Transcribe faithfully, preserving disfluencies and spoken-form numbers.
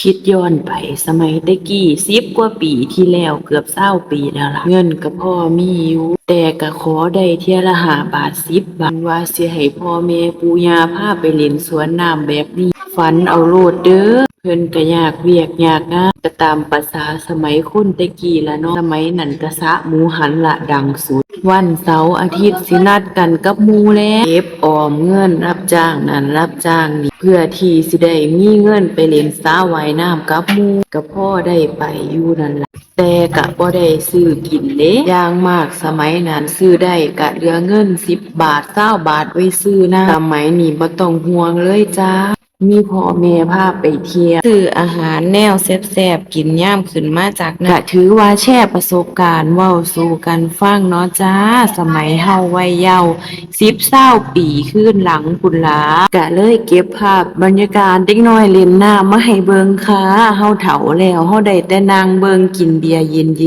คิดย้อนไปสมัยแต่กี้ สิบกว่าปีที่แล้ว เกือบซาวปีแล้วล่ะ เงินก็พอมีอยู่ แต่ก็ขอได้เทื่อละห้าบาท สิบบาท ว่าสิให้พ่อแม่ปู่ย่าพาไปเล่นสวนน้ำแบบนี้ ฝันเอาโลดเด้อ เพิ่นก็ยากเวียกยากงาน ก็ตามประสาสมัยคนแต่กี้ล่ะเนาะ สมัยนั้นก็สระหมูหันละดังสุด วันเสาร์อาทิตย์สินัดกันกับหมู่แหละ เก็บออมเงินรับจ้างนั่นรับจ้างนี่ เพื่อที่สิได้มีเงินไปเล่นสระว่ายน้ำกับหมู่ ก็พอได้ไปอยู่นั่นล่ะ แต่ก็บ่ได้ซื้อกินเด้ อย่างมากสมัยนั้นซื้อได้ก็เหลือเงินสิบบาท ซาวบาทไว้ซื้อน้ำ สมัยนี้บ่ต้องห่วงเลยจ้า มีพ่อแม่พาไปเที่ยว ซื้ออาหารแนวแซ่บๆ กินยามขึ้นมาจากน้ำ ก็ถือว่าแชร์ประสบการณ์เว้าสู่กันฟังเนาะจ้า สมัยเฮาวัยเยาว์ สิบซาวปีคืนหลังพู้นล่ะ ก็เลยเก็บภาพบรรยากาศเด็กน้อยเล่นน้ำมาให้เบิ่งค่ะ เฮาเฒ่าแล้ว เฮาได้แต่นั่งเบิ่งกินเบียร์เย็นๆ